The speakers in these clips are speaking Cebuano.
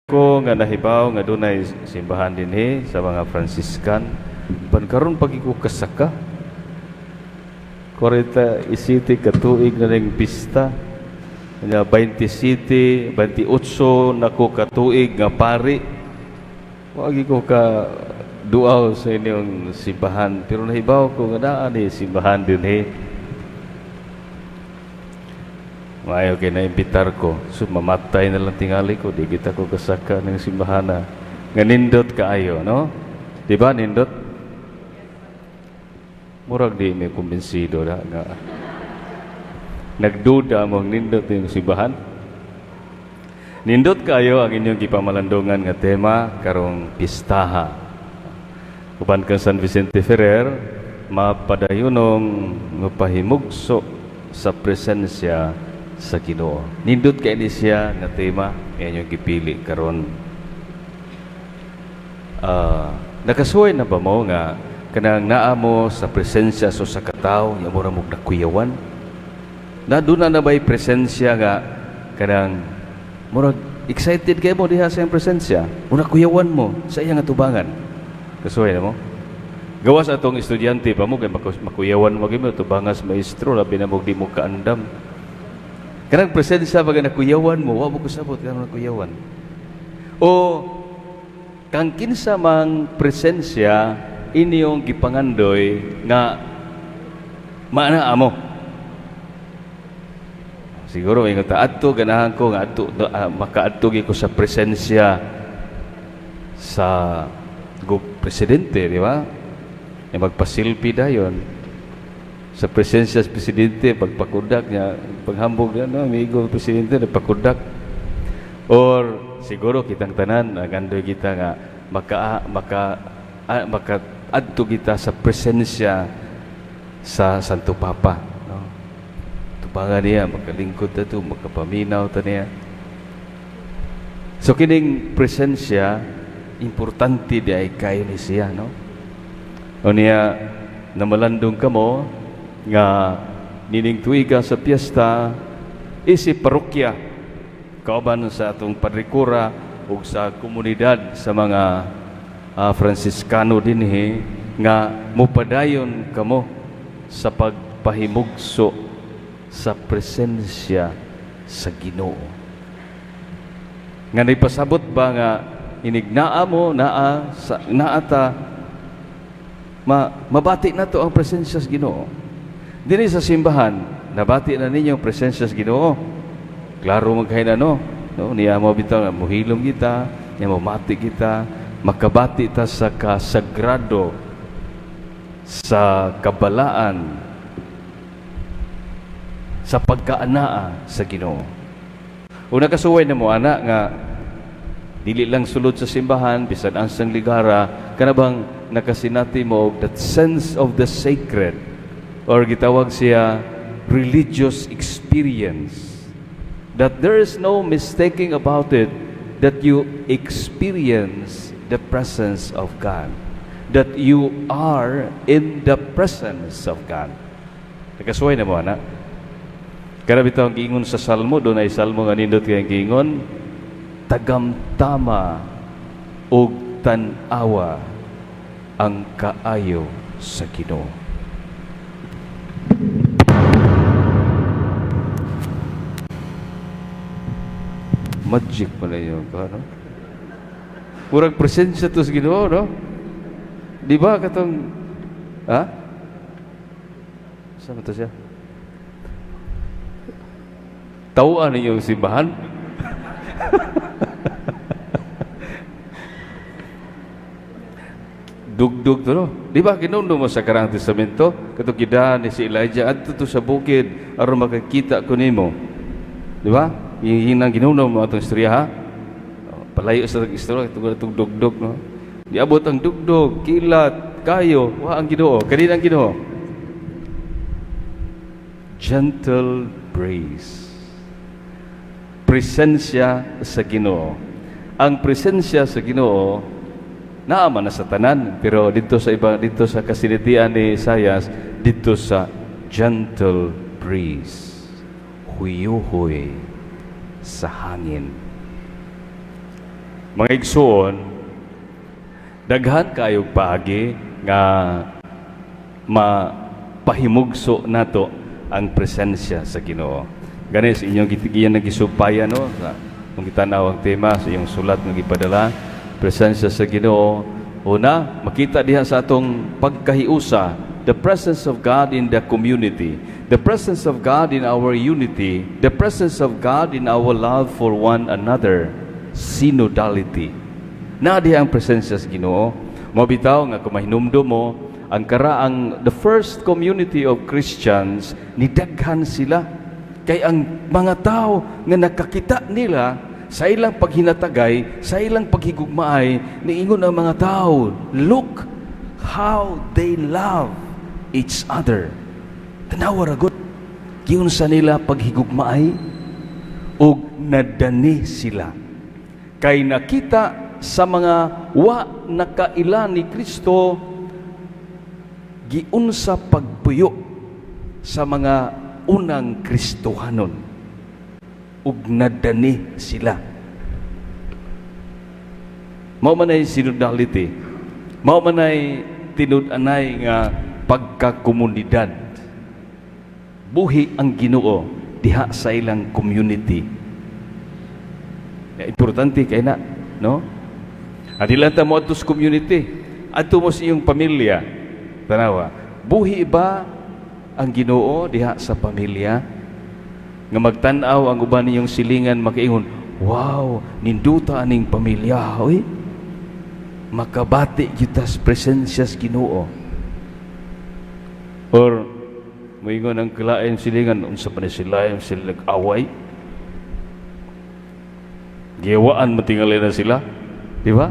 Ko nga nahibaw nga dunay simbahan dinhi sa mga Franciscan. Pan karon pag ko kasaka. 47 ka tuig na ning pista. Nya 27, 28 nako ka tuig nga pari. Wa ko ka duaw sa inyong simbahan, pero nahibaw ko nga naa ni simbahan dinhi. Maayo kay naimbitar ko. So mamatay na lang tingali ko, di kita ko kasaka ng simbahan na. Nga nindot kaayo, no? Di ba nindot? Murag di mi kumbinsido na nga. Nagduda mo ang nindot yung simbahan. Nindot kaayo ang inyong gipamalandungan nga tema karong pistaha. Uban kang San Vicente Ferrer, mapadayunong mapahimugso sa presensya sa Ginoo. Nindot kay ni siya nga tema inyong gipili karon. Nakasuway na ba mo nga kanang naa mo sa presensya so sa katawo nya mo ra mo nakuyawan? Na doon na ba'y presensya nga kanang murag excited kay mo diha sa iyang presensya, o nakuyawan mo sa iyang atubangan? Kasuway na mo? Gawas atong estudyante pa mo kay makuyawan mo gyud mo tubangan sa maestro, labi na mo di mo kaandam. Kanang presensya baga nakuyawan mo, wa mo kusabot kanang nakuyawan. O kang kinsa mang presensya inyong gipangandoy nga maanaa mo. Siguro ingon ta adto ganahan ko nga adto makaadto gyud ko sa presensya sa presidente, di ba? E magpa-selfie dayon sa presensya sa presidente, pagpakudak niya, paghambog niya, no, amigo presidente, nagpakudak. Or siguro kitang tanan, nagandoy kita nga maka maka maka adto kita sa presensya sa Santo Papa, no? Tubangan niya, makalingkod ta to, makapaminaw ta niya. So kining presensya importante di ay kayo ni siya, no? O niya namalandong kamo nga nining tuiga sa piyesta isip parokya kauban sa atong padrikura ug sa komunidad sa mga Fransiskano dinhi nga mupadayon kamo sa pagpahimugso sa presensya sa Ginoo. Nga nagpasabot ba nga inig naa mo naa sa naa ta mabati na to ang presensya sa Ginoo. Dinhi sa simbahan, nabati na ninyo ang presensya sa Ginoo. Klaro magkay na, no? No, niya mo bitaw nga muhilom kita, niya mo mati kita, makabati ta sa kasagrado, sa kabalaan, sa pagkaanaa sa Ginoo. Una kasuway na mo ana nga dili lang sulod sa simbahan bisan ansang ligara, kana bang nakasinati mo og that sense of the sacred or gitawag siya religious experience, that there is no mistaking about it, that you experience the presence of God, that you are in the presence of God. Nakasuway na mo ana? Kana bitaw ang giingon sa Salmo, doon ay Salmo nga nindot kay giingon, tagamtama og tan-awa ang kaayo sa Ginoo. Magic pala yun ka, no? Murag presensya to sa Ginoo, no? Di ba katong, ha? Saan to siya? Tawaan ninyo simbahan? Dugdug to, no? Di ba kinumdum mo sa Karang Testamento? Katong gidahan ni si Elijah adto to sa bukid aron makakita ko nimo. Di ba? Hinang ginumdum mo atong istorya, ha? Palayo sa istorya itong itong dugdug, no? Diabot ang dugdug, kilat, kayo, wa ang Ginoo. Kanina ang Ginoo. Gentle breeze. Presensya sa Ginoo. Ang presensya sa Ginoo naa man na sa tanan, pero dito sa iba, dito sa kasinatian ni Isayas, dito sa gentle breeze, huyuhoy sa hangin. Mga igsuon, daghan kayog paagi nga mapahimugso nato ang presensya sa Ginoo. Gani sa inyong gitigiyan nga gisumpayan, no, sa kung gitanaw ang tema sa iyong sulat nga gipadala, presensya sa Ginoo. Una, makita diha sa atong pagkahiusa, the presence of God in the community, the presence of God in our unity, the presence of God in our love for one another, synodality. Na diha ang presensya sa Ginoo. Mao bitaw nga kung mahinumdum mo, ang karaang the first community of Christians, nidaghan sila. Kay ang mga tao nga nakakita nila sa ilang paghinatagay, sa ilang paghigugmaay, niingon ang mga tao, "Look how they love each other." Tanawa ra gud. Giunsa nila paghigugmaay ug nadani sila. Kay nakita sa mga wa nakaila ni Kristo giunsa pagpuyo sa mga unang Kristohanon ug nadani sila. Mao man ay synodality. Mao man ay tinud-anay nga pagkakomunidad. Buhi ang Ginoo diha sa ilang community. Ya, importante kay na, no? Adila ta mo adto sa community. Adto mo sa iyong pamilya. Tanawa. Buhi ba ang Ginoo diha sa pamilya? Nga magtan-aw ang uban ninyong silingan, makaingon, "Wow, ninduta aning pamilya, oy. Makabati kita sa presensya sa Ginoo." Or moingon ang kalain silingan, "Unsa pa ni sila, sila nag-away? Giwaan matingali na sila." Di ba?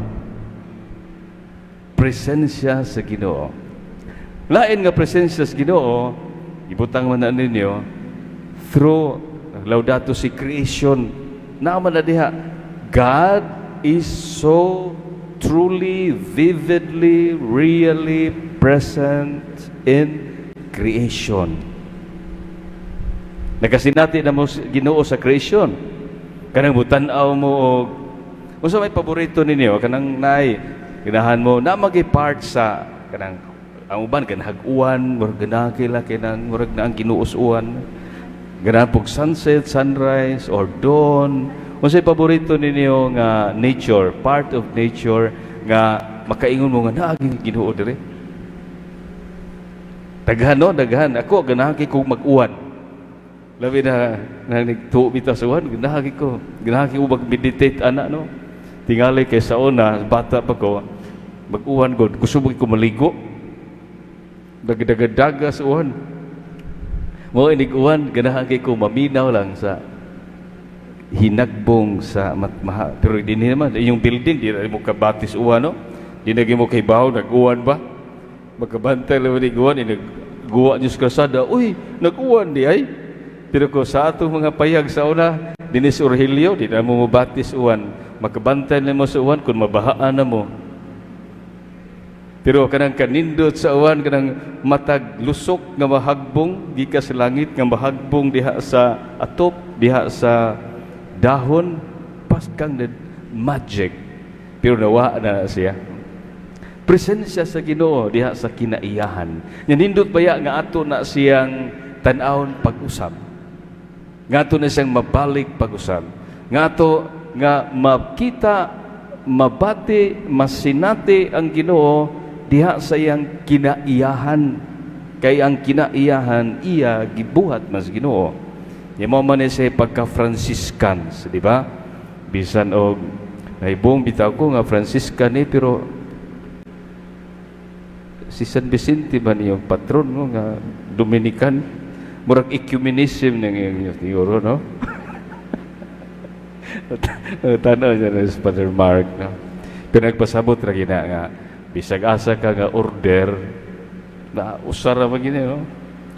Presensya sa Ginoo. Lain nga presensya sa Ginoo, ibutang man na ninyo through Laudato Si, creation. Naa man na diha. God is so truly, vividly, really present in creation. Nakasinati na mo sa Ginoo sa creation. Kanang mutan-aw mo og unsa may paborito ninyo kanang naay ganahan mo na magi part sa kanang ang uban kanang hag-uwan, murag ganahan kila kanang murag na ang Ginoo sa uwan. Ganahan pog sunset, sunrise or dawn. Unsay paborito ninyo nga nature, part of nature nga makaingon mo nga naaging Ginoo dire? Daghan, no, daghan. Ako ganahan kay kog mag-uwan. Labi na na nagtuo bitaw sa uwan, ganahan kay ko. Ganahan kay ko mag-meditate ana, no. Tingali kay sa una, bata pa ko, mag-uwan gud, gusto mo ko maligo. Dagdaga sa uwan. Mo inig uwan, ganahan kay ko maminaw lang sa hinagbong sa matmaha. Pero di naman, inyong building, di na mo kabatis uwan, no? Di na mo kay baho, nag-uwan ba? Magkabantay lang ni uwan, nagguwa niyo sa kalsada, "Uy, nag-uwan di ay." Pero ko sa atong mga payag sa una, dinis Urhilio, di na mo mabatis uwan. Magkabantay na mo sa uwan kung mabahaan na mo. Pero kanang kanindot sa uwan, kanang matag lusok nga mahagbong, gikan sa langit nga mahagbong diha sa atop, diha sa dahon, paskang the magic. Pero nawa na siya. Presensya sa Ginoo diha sa kinaiyahan. Nya nindot baya nga ato na siyang tan-awon pag-usab. Nga ato na siyang mabalik pag-usab. Nga ato nga makita, mabati, masinati ang Ginoo diha sa iyang kinaiyahan. Kay ang kinaiyahan iya gibuhat mas Ginoo. Nya mao man ni siya pagka-Franciscans, di ba? Bisan og naibong bitaw ko nga Franciscan ni, pero si San Vicente ba niyong patron, no, nga Dominican? Murag ecumenism nang iyong siguro, no? Tanaw niya na si Father Mark, no? Pero nagpasabot ra gina nga bisag asa ka nga order na usara man gini, no?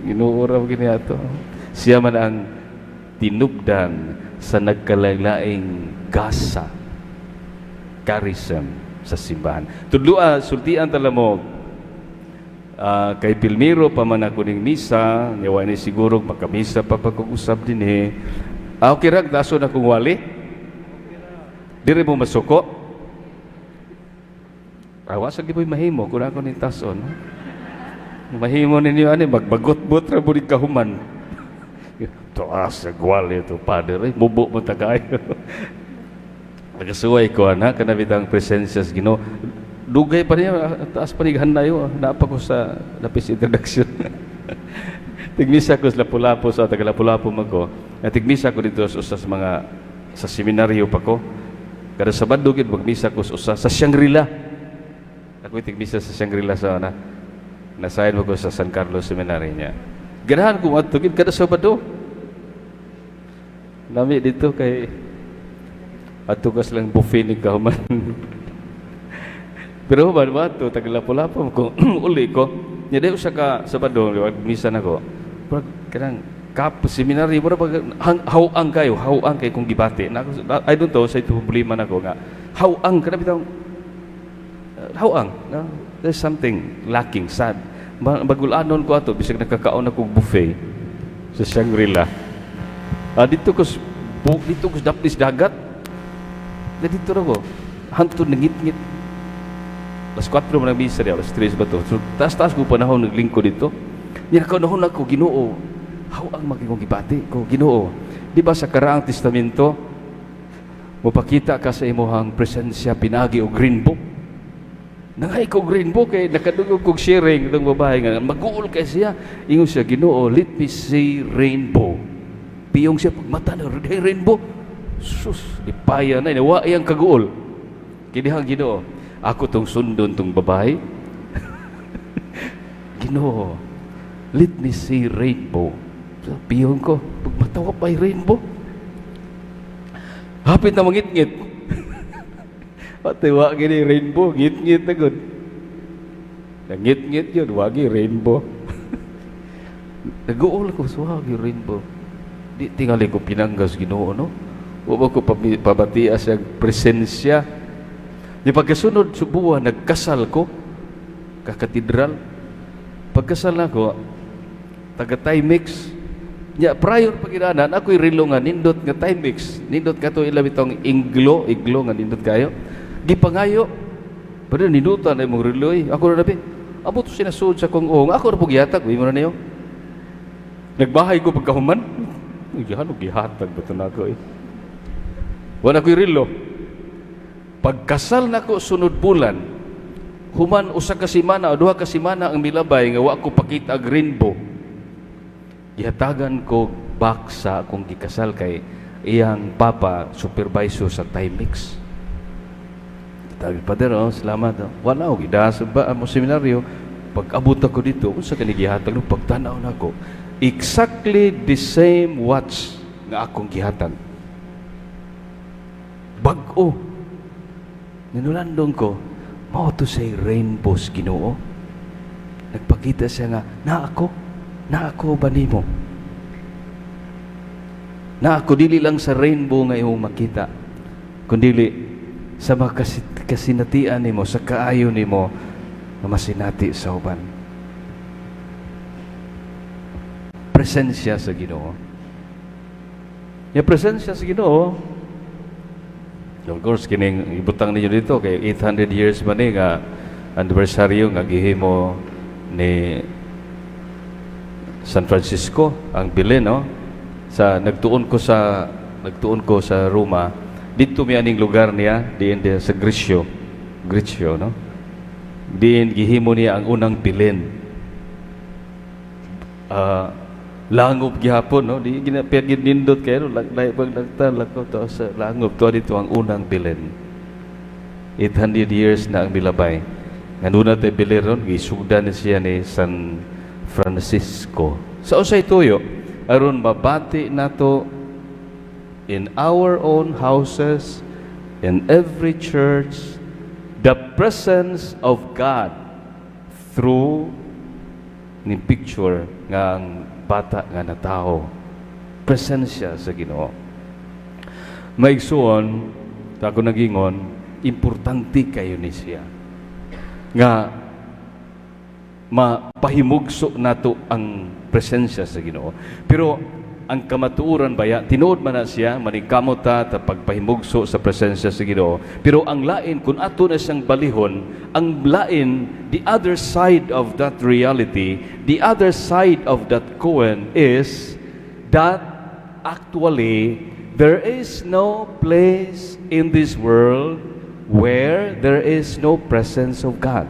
Ginoo ra man gini ato. Siya man ang tinubdan sa nagkalaing gasa, charism sa simbahan. Tudloa, sultian tala mo, kay Pilmiro pa man ako ning misa, niwa ni siguro makamisa pa pag-usab din eh. Ah, okay ra, daso na kung wali. Diri mo masuko. Awa sa giboy mahimo kung ako ning tason. Mahimo ninyo ani, magbagot-bot ra bud kahuman. Tuas sa gwali to, Father, eh, mubo mo ta kayo. Nagasuway ko ana kana bitang presensya sa Ginoo. Dugay pa niya, taas pa ni hanayo, naa pa ko sa lapis introduction. Tigmisa ko sa Lapu-Lapu, sa taga Lapu-Lapu man ko. Tigmisa ko dito sa usa sa mga sa seminaryo pa ko. Kada Sabado gid magmisa ko sa usa sa Shangri-La. Ako tigmisa sa Shangri-La sa ana. Nasayan mo ko sa San Carlos Seminary niya. Ganahan ko adto gid kada Sabado. Lami dito kay adto ka silang buffet ni kahuman. Pero ba ba to taga Lapu-Lapu ko, uli ko. Nya di usa ka Sabado misa nako. Pero kanang kap seminary mura pag hawang kayo, hawang kay kung gibati. Na, I don't know sa ito problema nako nga. Hawang kana bitang hawang, no? There's something lacking, sad. Bagulanon ko ato bisag nakakaon ako buffet sa Shangri-La. Ah, dito ko sa daplis dagat. Na dito ra ko. Hantod nangit-ngit. Alas 4 man ang misa niya, alas 3 ba to? So, taas-taas ko panahon naglingkod dito. Niya nakaunahon ako, Ginoo, hawang magiging gibati ko, Ginoo. Di ba sa Karaang Testamento, mupakita ka sa imuhang presensya pinagi og rainbow? Nangay ko rainbow kay nakadungog kog sharing itong babae nga mag-uol kay siya. Ingon siya, "Ginoo, let me see rainbow." Piyong siya pagmata na rainbow. Sus, ipaya na, wa iyang kaguol. Kinihang Ginoo, ako tong sundon tong babae. "Ginoo, let me see rainbow." So, piyong ko, pagmata wa pa'y rainbow. Hapit na mangit-ngit. Pati wa gini rainbow, ngit-ngit na gud. Nangit-ngit yun, wagi rainbow. Nag-uol ko, so wagi rainbow. Di tingali ko pinanggas Ginoo, no? Wa ba ko pabatia sa presensya. Di pagkasunod sa buwan, nagkasal ko, kakatedral. Pagkasal na ko, taga Timex. Ya, prior pagiranan, ako'y relo nga nindot nga Timex. Nindot ka to ila bitong inglo, iglo nga nindot kayo. Gipangayo. Pero nindutan na imong relo eh. Ako na nabi. Amo to sinasud sa kong uong. Ako na po gihatag. Uy mo na niyo. Nagbahay ko pagkahuman. Uy, ano gihatag ba ito na ako eh. Wala ko'y relo. Pagkasal nako sunod bulan, human usa ka semana o duha ka semana ang milabay nga wa ko pakita og rainbow. Gihatagan ko back sa akong gikasal kay iyang papa supervisor sa Timex. Tabi, "Father, oh, salamat. Oh." Wala og gida sa ba mo seminaryo. Pag abot ako dito, unsa kani gihatag no pagtanaw nako? Exactly the same watch nga akong gihatag. Bag-o. Ninulandong ko, mao to say rainbows Ginoo. Nagpakita siya nga, na ako ba nimo? Na ako dili lang sa rainbow nga imong makita, kundili sa mga kasinatian nimo, sa kaayo nimo nga masinati sa uban. Presensya sa Ginoo. Yung presensya sa Ginoo, of course, kining ibutang ninyo dito kay 800 years ba ni nga anniversaryo nga gihimo ni San Francisco ang Belen, no? Sa nagtuon ko sa Roma dito, mi aning lugar niya diin diya sa Greccio Greccio, no, diin gihimo niya ang unang Belen. Ah, langob gihapon, no, di gina gid nindot kayo lahi pag nagtalak ko to sa langob to dito ang unang Belen. 800 years na ang milabay nga nuna tay Belen ron, gisugdan ni siya ni San Francisco sa usay tuyo aron mabati nato in our own houses, in every church, the presence of God through ni picture nga ang bata nga natao, presensya sa Ginoo. Maigsuon, ako nagingon, importante kayo ni siya nga mapahimugso nato ang presensya sa Ginoo. Pero Ang kamatuoran baya, tinuod man na siya, maningkamot ta ta pagpahimugso sa presensya sa Ginoo. Pero ang lain, kung ato na siyang balihon, ang lain, the other side of that reality, the other side of that coin is that actually there is no place in this world where there is no presence of God.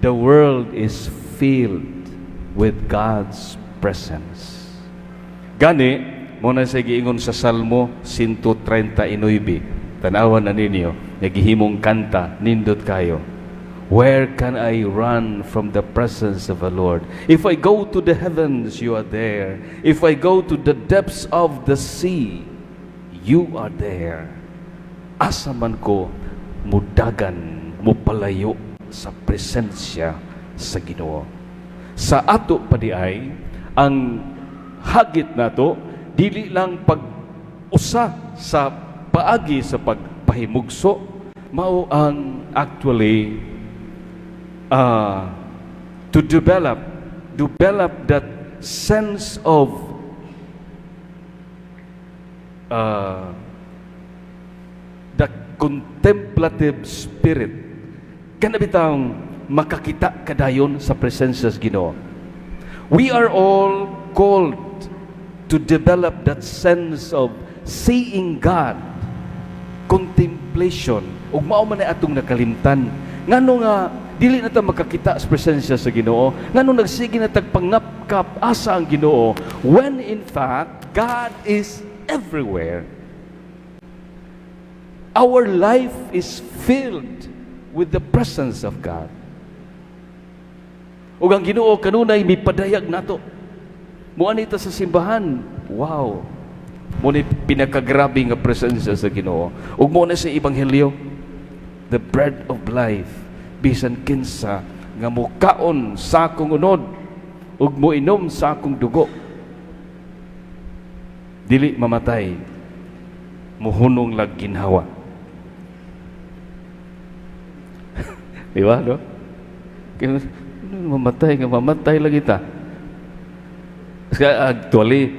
The world is filled with God's presence. Gani, mao na sa giingon sa Salmo 139. Tanawan na ninyo, nagihimong kanta, nindot kayo. "Where can I run from the presence of the Lord? If I go to the heavens, you are there. If I go to the depths of the sea, you are there." Asa man ko mudagan, mupalayo sa presensya sa Ginoo? Sa ato pa diay, ang hagit nato dili lang pag usa sa paagi sa pagpahimugso, mao ang actually to develop that sense of the contemplative spirit, kana bitawng makakita kadayon sa presensya sa Ginoo. We are all called to develop that sense of seeing God, contemplation. Ug mao man ay atong nakalimtan. Ngano nga dili na ta makakita sa presensya sa Ginoo? Ngano nagsige na tag pangapkap asa ang Ginoo? When in fact God is everywhere. Our life is filled with the presence of God. Ug ang Ginoo kanunay mipadayag nato. Muani ta sa simbahan. Wow. Mao ni pinakagrabe nga presensya sa Ginoo. Ug mao na sa ebanghelyo, the bread of life, bisan kinsa nga mukaon sa akong unod ug moinom sa akong dugo, dili mamatay, muhunong lag ginhawa. Di ba, no? Kaya, mamatay nga mamatay lagi ta. Kaya actually,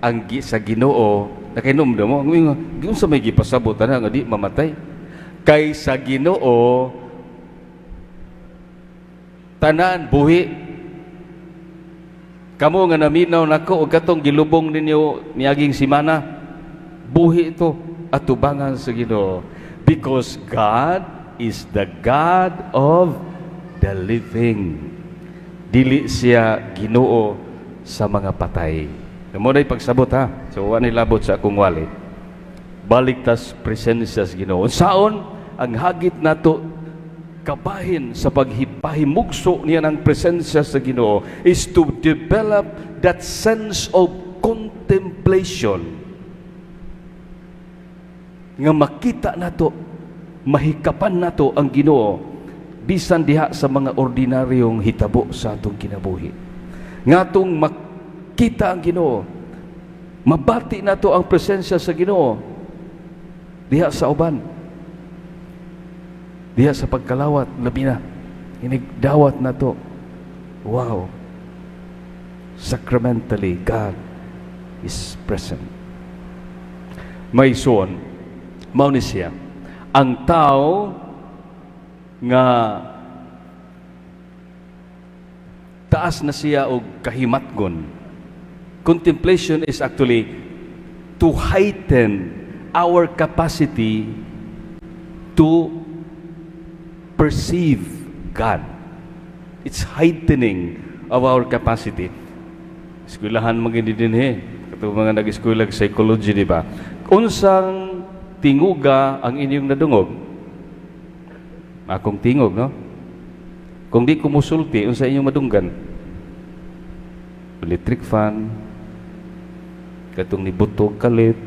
ang sa Ginoo, nakainom mo, ang unsa may gipasabot ana nga di mamatay? Kay sa Ginoo tanan buhi. Kamo nga naminaw nako og katong gilubong ninyo niaging simana, buhi ito atubangan sa Ginoo because God is the God of the living. Dili siya Ginoo sa mga patay. Mao na'y pagsabot ha. So wa ni labot sa akong wali. Balik tas presensya sa Ginoo. Unsaon ang hagit nato kabahin sa paghipahimugso niya ng presensya sa Ginoo is to develop that sense of contemplation nga makita nato, mahikapan nato ang Ginoo bisan diha sa mga ordinaryong hitabo sa atong kinabuhi. Ngatong makita ang Ginoo, mabati nato ang presensya sa Ginoo diha sa uban, diha sa pagkalawat, labi na inigdawat nato. Wow, sacramentally God is present. May suon, mao ni siya ang tao nga taas na siya og kahimatgon. Contemplation is actually to heighten our capacity to perceive God. It's heightening of our capacity. Eskwelahan man gini dinhi. Kato mga nag-eskwela psychology, di ba? Unsang tinguga ang inyong nadungog? Akong tingog, no? Kung di ko musulti, unsa inyong madunggan? Electric fan, katong nibutog kalit,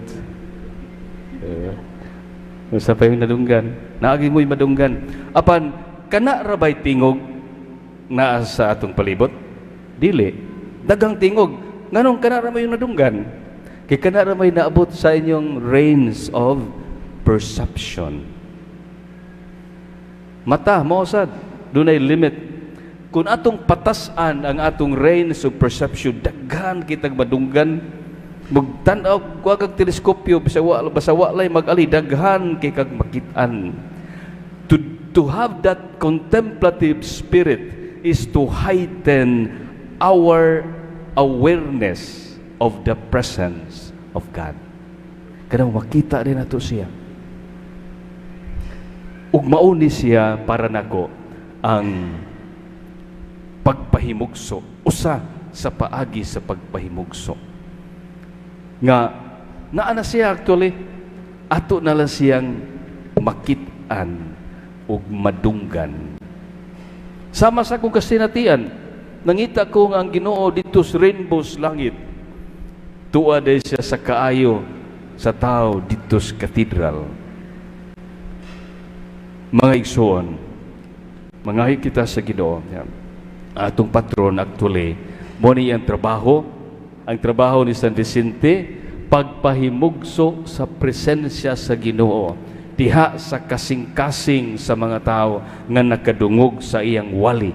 unsa pa yung nadunggan? Naagi mo'y madunggan. Apan, kana ra bay tingog naa sa atong palibot? Dili. Daghang tingog. Nganong kana ra may yung nadunggan? Kay kana ra may naabot sa inyong range of perception. Mata, mao sad, dunay limit. Kung atong patas-an ang atong range of perception, daghan kitag madunggan. Magtan-aw kag teleskopyo, basta wa lay mag-ali, daghan kay kag makit-an. To have that contemplative spirit is to heighten our awareness of the presence of God. Kanang makita din nato siya. Ug mao ni siya para nako ang pagpahimugso, usa sa paagi sa pagpahimugso. Nga naa na siya actually, ato na lang siyang makit-an ug madunggan. Sama sa akong kasinatian, nangita ko nga ang Ginoo dito sa rainbows langit. Tuwa day siya sa kaayo sa tao dito sa cathedral. Mga igsoon, mangayo kita sa Ginoo. Yan. Atong patron actually, mo ni ang trabaho ni San Vicente, pagpahimugso sa presensya sa Ginoo diha sa kasing-kasing sa mga tao nga nakadungog sa iyang wali.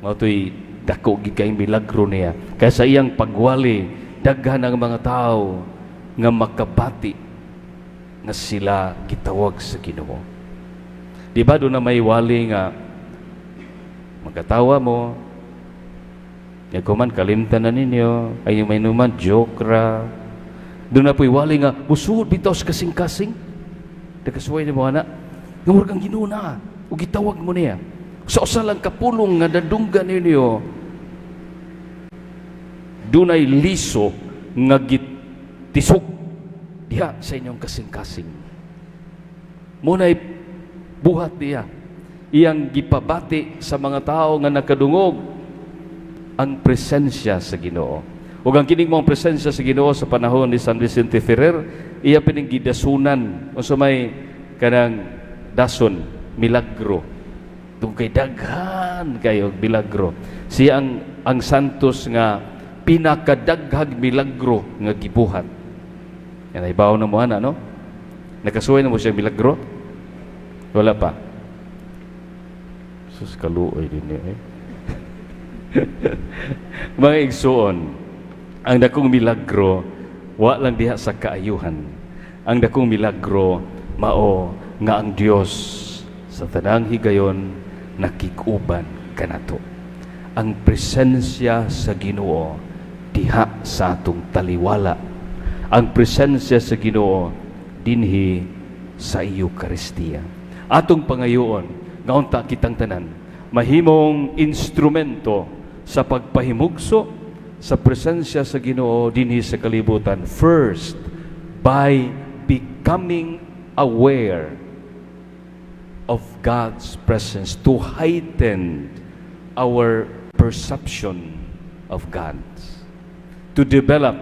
Mao to'y dako gid kay milagro niya. Kaya sa iyang pagwali, daghan ang mga tao nga makabati nga sila gitawag sa Ginoo. Di ba doon na may wali nga magkatawa mo, ya kuman kalimtan na ninyo, ay may numan joke ra. Doon na po'y wali nga musuod bitaw sa kasing-kasing. Nakasuway nimo ana. Nga murag ang Ginoo na ug gitawag mo niya. Sa usa lang kapulong nga nadunggan ninyo, dunay liso nga gitisok diha sa inyong kasing-kasing. Muna'y buhat niya. Iyang gipabati sa mga tao nga nakadungog ang presensya sa Ginoo. Ug ang kining mong presensya sa Ginoo sa panahon ni San Vicente Ferrer, iya pining gidasunan unsa may kanang dason, milagro. Tung kay daghan kayo milagro. Siya ang santos nga pinakadaghag milagro nga gibuhat. Yan ay bawo na mo ana, no? Nakasuway na mo siya milagro? Wala pa. Sus, kaluoy din niya eh. Mga igsuon, ang dakong milagro wa lang diha sa kaayuhan. Ang dakong milagro mao nga ang Dios sa tanang higayon nakikuban kanato. Ang presensya sa Ginoo diha sa atong taliwala. Ang presensya sa Ginoo dinhi sa Eucharistia. Atong pangayoon nga unta kitang tanan mahimong instrumento sa pagpahimugso sa presensya sa Ginoo dinhi sa kalibutan, first by becoming aware of God's presence, to heighten our perception of God, to develop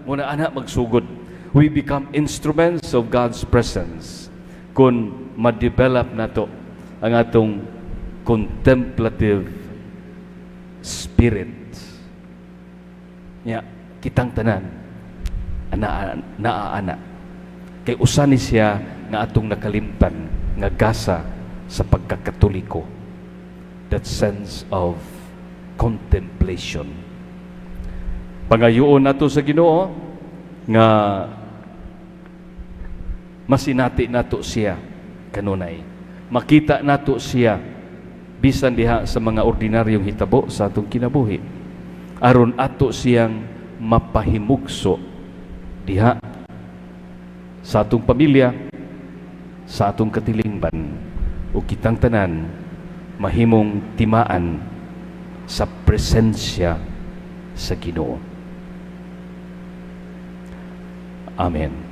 muna ana magsugod. We become instruments of God's presence kung ma-develop nato ang atong contemplative spirit. Nya kitang tanan ana naa ana kay usa ni siya nga atong nakalimtan nga gasa sa pagkakatoliko, that sense of contemplation. Pangayoon nato sa Ginoo nga masinati nato siya kanunay, makita nato siya bisan diha sa mga ordinaryong hitabo sa atong kinabuhi, aron ato siyang mapahimugso diha sa atong pamilya, sa atong katilingban, ug kitang tanan mahimong timaan sa presensya sa Ginoo. Amen.